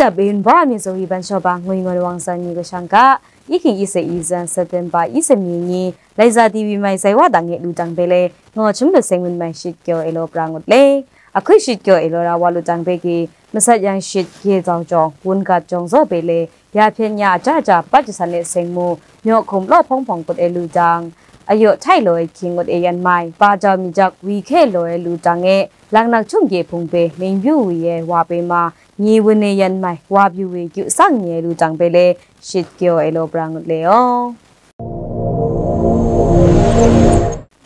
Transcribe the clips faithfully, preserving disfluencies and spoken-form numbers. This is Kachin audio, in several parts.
Ap e n bra mi zawi ban shawba ngwi ngon wang san ni kashang ka, yi hking yi se yi zan September yi se mi ni, Laiza T V mai sai wa dang e lu dang be le, ngo chum lu seng mun mai shit kyo e lo pra ngut le. Ahkui shit kyo e lo ra wa lu dang be ki, masat yang shit ye zau jawng, wun gat jawng zaw be le, ya hpyen ya aja aja pat jasan e seng mu, myaw hkum law hpawng hpawng kut e lu dang, ayo htai lo e hking ngut e yan mai, pa jau mi jak wi hke lo e lu dang e, lang nak chum ye hpung be, ming byu wi e wa be ma, nyi wun e yan mai, wa byu wi kyu sang nye lu dang be le, shit kyo e lo pra ngut le yaw.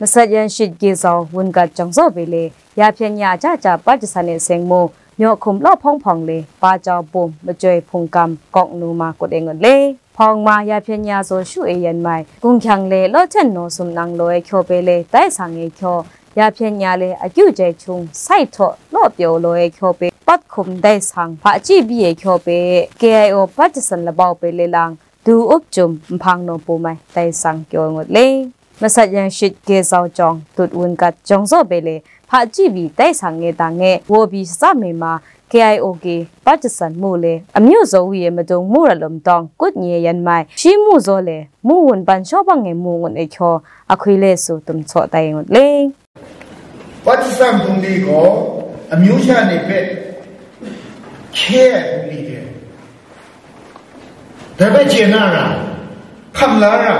Masat yan shit ge zau wun gat jang zaw be le, ya hpyen ya aja aja pat jasan e seng mu, myaw hkum law hpawng hpawng le, pa jau bum, majoi hpung gam, kawk nu ma kut e ngut le. Hpawng ma ya hpyen ya zaw shu e yan mai, gung hkyang le law hten naw sum nang lo e kyaw be le, tai sang e kyaw, ya hpyen ya le, akyu jai hkyung, sai htaw, law pyaw lo e kyaw be, pat hkum dai sang, hpa chyi bi e kyaw be, K I O pat jasan labau be le lang, du up jum, nhpang naw pu mai, tai sang kyaw ngut le. Masat yang shit ge zau jawng, tut wun gat jawng zaw be le, hpa chyi bi tai sang nge dang nge, wo bi shatsam e ma, K I O ke, pat jasan mu le, amyu zaw wi e madung mu rat lum tawng, kut nye yan mai, shi mu zaw le, mu wun ban shaw bang e mu ngut e hkyaw, ahkui le su tum tsaw tai ngut le. Pat jasan bungli gaw, amyu sha ni hpe hkye ai bungli hte, dai hpe chye na ra, hkam la ra,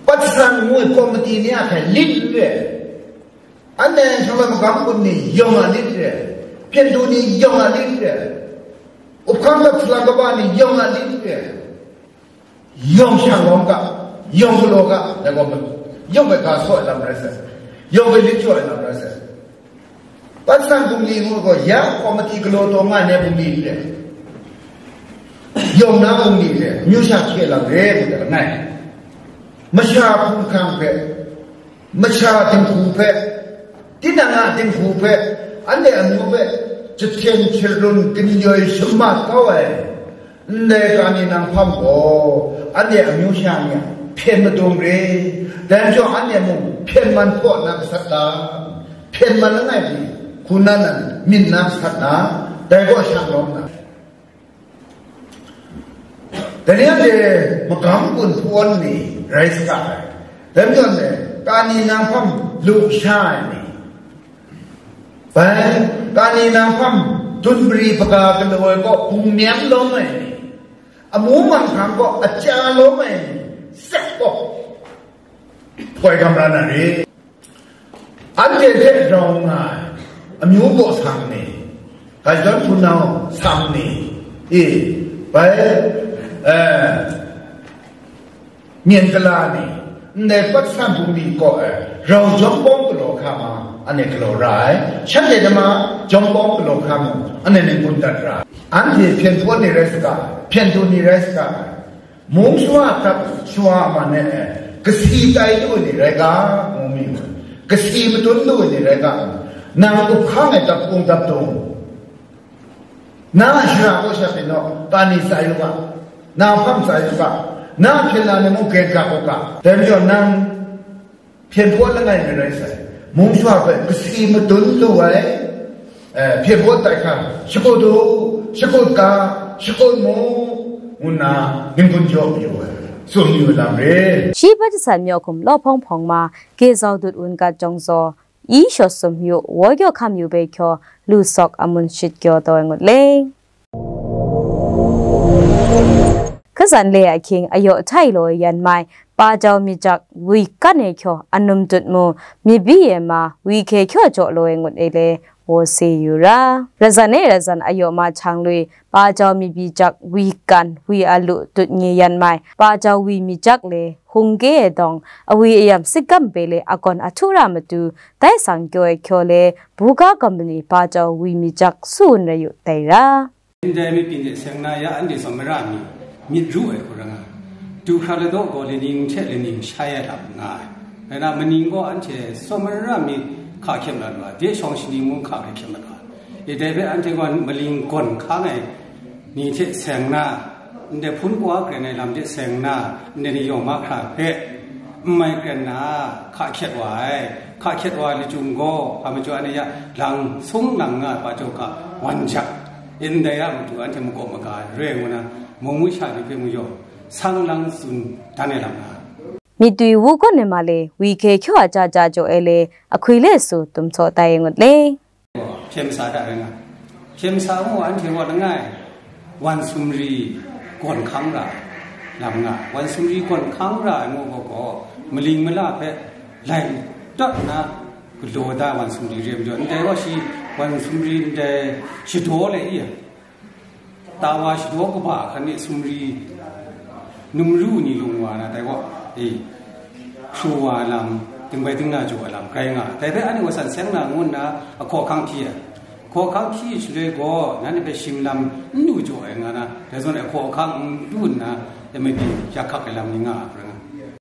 pat jasan ngu ai komiti ni a hpe lit re, anhte shaloi magam bun ni yawng a lit re, hpyen du ni yawng a lit re, up hkang lat salang kaba ni yawng a lit re, yawng shang lawm ga, yawng galaw ga, dai gaw, yawng bai ga saw ai lam rai sai, yawng bai lit jaw ai lam rai sai. Pat jasan bungli ngu gaw, ya komiti galaw taw nga ai bungli ni le, yawng na bungli ni le, amyu sha hkye lang re, ngu da langai. Masha hpung hkrang hpe, masha dinghku hpe, tinang a dinghku hpe, anhte amyu hpe jahten sharun, ginyoi shamat kau ai, ndai kani nang hpam gaw, anhte amyu sha ni a hpyen madung re, dai majaw anhte mung hpyen man hpaw na gasat ta, hpyen man langai pyi, hku na nan myit na gasat na, dai gaw shang lawm na. Dai ni anhte magam gun hpawn ni rai saga ai, dai majaw anhte kani nang hpam lu sha ai ni, bai, kani nang hpam dun mari hpaga galaw ai kaw bungmyang lawm ai ni, amu man hkrang kaw aja lawm ai ni, sek gaw, koi gam ra na re. Anhte hte rau nga ai, amyu baw sang ni, Gaidon hpunau sang ni, e, bai, eh, myen kala ni, ndai pat san hpung ni kaw ai, rau jawm bawng galaw hkra ma, anhte galaw ra ai, shanhte nama jawm bawng galaw hkra mung, anhte ning gun dat ra ai. Anhte hpyen hpawn ni rai saga, hpyen du ni rai saga, mung shawa hkrap shawa man e, kasi tai lu ni rai ga, ngu mi, kasi matun lu ni rai ga, nang up hkang e dap kung dap dung, na shara kaw sha hpe naw, kani tsai u ga, na hpam tsai u ga, na hpyen la ni mung gen ga u ga, dai majaw nang hpyen hpawn langai mi rai sai, mung shawa hpe kasi matun lu ai, eh, hpyen hpawn tai hkra, shakut u, shakut ga, shakut mu, ngu nna ning gun jaw mayu ai, tsun mayu lam re. Shi pat jasan myaw hkum law hpawng hpawng ma, ge zau dut wun gat jawng zaw, i shaw sum yu, woi kyaw hkam yu bai hkyaw, lu sawk amun shit kyaw taw ai ngut le. Hkazan le ahkying ayaw htai law yan mai, pa jau mi jak wi kan e hkyaw, anum dut mu, mi bi e ma, wi hkye hkyaw jaw law e ngut e le, wo se yu ra. Razan e razan ayaw ma hkyang lui, pa jau mi bi jak wi kan, wi a lu dut nye yan mai, pa jau wi mi jak le, hung ge e dawng, awi ayam sit gam pe le, agawn ahtu ra matu, dai sang kyaw e hkyaw le, buga company pa jau wi mi jak su wun rai yu tai ra. Ndai mi pyin de seng na ya anhte tsawmara mi, myit ru ai hku ra nga ai. Du hkra ladaw gaw, laning hte laning shai ai lam nga ai. Rai na, maning gaw anhte tsawmara mi hka hkyem la lu ai, de shawng shaning mung hka hkyem la lu ai. E dai hpe anhte gaw maling gawn hkang ai ni hte seng na, ndai hpun kwa kren ai lam hte seng na, ndai ni yawng mahkra hpe n mai kren na, hka hkyet wa ai. Hka hkyet wa ai lachyum gaw, hpa majaw anhte ya lang sung lang nga ai pa jaw hka wan jang, ndai a matu anhte makawp maga ai re ngu na, mung masha ni hpe majaw, sang lang tsun dan ai lam nga. Myit dwi wu gawn ai ma le, wi hkye hkyaw a ja ja jaw ai le, ahkwi le su tum tsaw tai ai ngut le. Hpyen masa hta rai nga. Hpyen masa ngu anhte wa langai, wan sumri gawn hkang ra ai lam nga. Wan sumri gawn hkang ra ai ngu gaw gaw, maling mala hpe lai tawt nna galaw da ai wan sumri re majaw, ndai wa shi wan sumri ndai shadaw le i a, tawa shadaw kaba hkan e sumri numru ni lung wa na, dai gaw, e, hkru wa ai lam, dingbai dingna jaw ai lam, grai nga ai. Dai hpe anhte wa san seng na ngu nna, ahkaw ahkang hpyi ai. Ahkaw ahkang hpyi shaloi gaw, nanhte hpe shing lam n lu jaw ai nga na, dai zawn ahkaw ahkang n lu nna, ya mabyi yak hkak ai lam ni nga ai, rai nga.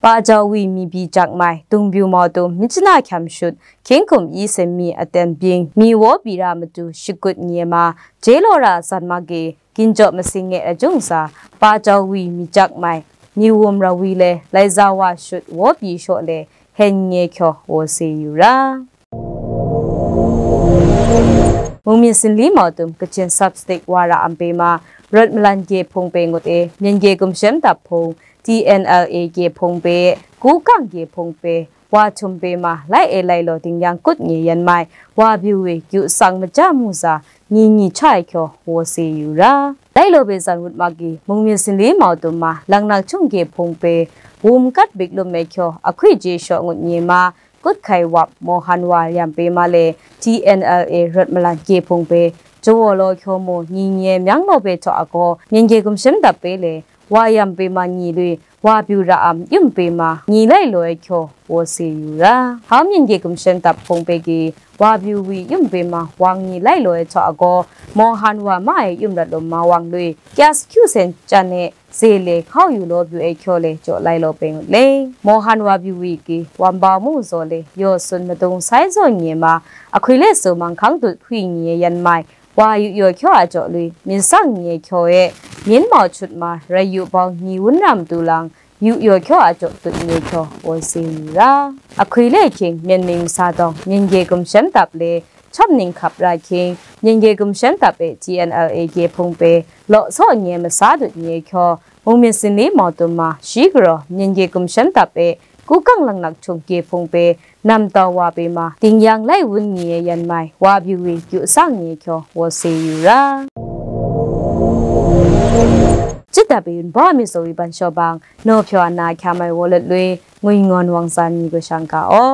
ပါကျော်ဝီ မိဘီကျိုက်မိုင် ဒုံဗျူမော်တူ မြစ်ချနား ချမ်ရှုတ် ခင်းခုမ် အီစင်မီ အတန်ဘျင်း မီဝေါ်ဘီရာ မတူ ရှစ်ခုနှစ်မှာ ကျေးလော်ရာ ဇာတ်မဂေ ကင်ကျော်မစင်ငယ် အကျုံးစာ ပါကျော်ဝီ မိဘီကျိုက်မိုင် မီဝုံရဝီလဲ လိုင်ဇာဝါရှုတ် ဝေါ်ဘီရှော့လဲ ဟဲငယ်ကျော် ဝေါ်စေယူရာ မုံမြင့်စင်လီမော်တုမ် ကချင် ဆပ်စတစ် ဝါရအံပေမှာ ရွတ်မလန် ကေဖုံပေ ငုတ်အေ မြင့်ကေ ကွန်ရှန်တပ်ဖုံ တီအန်အယ်အေ ကေဖုံပေ ကူကန့် ကေဖုံပေ ဝါထုံပေမှာ လိုက်အဲလိုက်လော် တင်យ៉ាង ကွတ်ငေ ယန်မိုင် ဝါဗျူဝေ ကျူစံမကြမှုစာ ညီညီချားကျော် ဝေါ်စေယူရာ လိုက်လော်ပေ ဇန်ဝတ်မဂီ မုံမြင့်စင်လီမော်တုမ်မှာ လင်နက်ချုံ ကေဖုံပေ ဝုံကတ်ဘိကလုမ်မဲကျော် အခွေကျေးရှော့ ငုတ်ငေမှာ ကွတ်ခိုင်ဝပ် မော်ဟန်ဝါ ယံပေမှာလဲ တီအန်အယ်အေ ရွတ်မလန် ကေဖုံပေ ကျော်ဝေါ်လော်ကျော်မို် ညီညီ မင်းလော်ပေထော်အကော မြင့်ကေ ကွန်ရှန်တပ်ပေလဲ ဝါယံပေမှာ ညီလွေ ဝါဗျူရာအံ ယုံပေမှာ ညီလိုက်လော်ကျော် ဝေါ်စေယူရာ ဟောင်းမြင့်ကေ ကွန်ရှန်တပ်ဖုံပေကီ ဝါဗျူဝီ ယုံပေမှာ ဝါညီလိုက်လော်ကျော်အကော မော်ဟန်ဝါမအဲ ယုံရတ်လော်မဝါလွေ ကျားစကျူစင်ကျန်နဲ့ စေလေ ခေါင်းယူလော်ဗျူအဲကျော်လဲ ကျော်လိုက်လော်ပဲငုတ်လဲ မော်ဟန်ဝါဗျူဝီကီ ဝမ်ဘါမူဇော်လဲ ယော်စွန်မတုံဆိုင်ဇော်ငေမှာ အခွေလဲ့ဆိုမန်ခန်းတုတ် ခွေငေယန်မိုင် ဝါယူယော်ကျော်အကျော်လွေ မြင်းစံငေကျော်ရဲ့ မြင်းမော်ချွတ်မှာ ရယူပေါင်းညီဝန်းရံတူလံ ယူယော်ကျော်အကျော်တုတ်ငေကျော် ဝေါ်စေယူရာ အခွေလဲ့ခင် မြင့်မင်းမစားတောင် မြင့်ကေ ကွန်ရှန်တပ်လဲ ချပ်နင်းခပ်ရာခင် မြင့်ကေ ကွန်ရှန်တပ်ရဲ့ တီအန်အယ်အေ ကေဖုံပေ လော်စော့ငေ မစားတုတ်ငေကျော် မုံမြင့်စင်လီမော်တုမ်မှာ ရှိကရော် မြင့်ကေ ကွန်ရှန်တပ်ရဲ့ ကူကန့်လင်နက်ချုံ ကေဖုံပေ နမ်တော်ဝါပေမှာ တင်យ៉ាងလိုက်ဝန်းငေ ယန်မိုင် ဝါဗျူဝီ ကျူစံငေကျော် ဝေါ်စေယူရာ จิตตะเปยุนบ่มีสวีบันชอบาง นอพยอนาแคมไอวอลเลตลุย งุยงอนวังซานมีกว่าชังกาออ